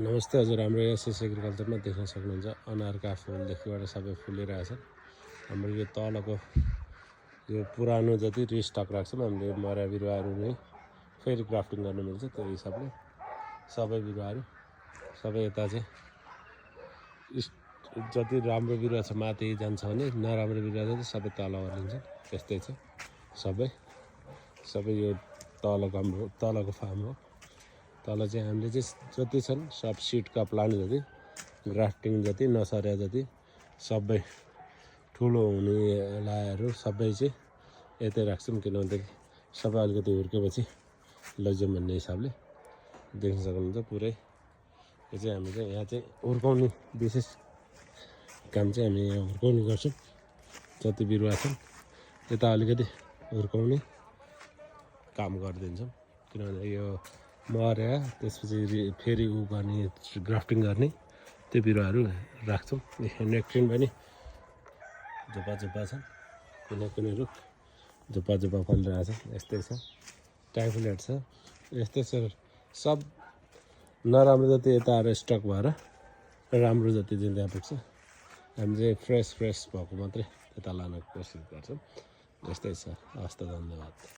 नमस्ते हजुर, हाम्रो एसएस एग्रिकल्चरमा देख्न सक्नुहुन्छ अनारका फुलदेखिबाट सबै फुलिरहेछ। हाम्रो यो तलको यो पुरानो जति रिस्टक राख्छौँ हामीले मर्या बिरुवाहरू नै फेरि ग्राफ्टिङ गर्न मिल्छ। त्यो हिसाबले सबै बिरुवाहरू सबै यता चाहिँ जति राम्रो बिरुवा छ माथि जान्छ भने नराम्रो बिरुवा चाहिँ सबै तल ओर्लिन्छ। त्यस्तै छ सबै यो तलको हाम्रो तलको फार्म हो। तल चाहिँ हामीले चाहिँ जति छन् सब सिडका प्लान्ट जति ग्राफ्टिङ जति नसर्या जति सबै ठुलो हुने लाहरू सबै चाहिँ यतै राख्छौँ। किनभनेदेखि सबै अलिकति हुर्केपछि लैजाउँ भन्ने हिसाबले देख्न सक्नुहुन्छ। पुरै यो चाहिँ हामी चाहिँ यहाँ चाहिँ हुर्काउने विशेष काम चाहिँ हामी यहाँ हुर्काउने गर्छौँ। जति बिरुवा छन् यता अलिकति हुर्काउने काम गरिदिन्छौँ। किनभने यो मर्या त्यसपछि फेरि गर्ने ग्राफ्टिङ गर्ने त्यो बिरुवाहरू राख्छौँ। नेक्ट्रिन पनि झुप्पा छन्, कुनै रुख झुप्पा फलिरहेछ। यस्तै छ, टाइफोइड छ, यस्तै छ। सब नराम्रो जति यता आएर स्टक भएर राम्रो जति चाहिँ त्यहाँ पुग्छ। हामी चाहिँ फ्रेस भएको मात्रै यता लान कोसिस गर्छौँ। यस्तै छ। हस्त, धन्यवाद।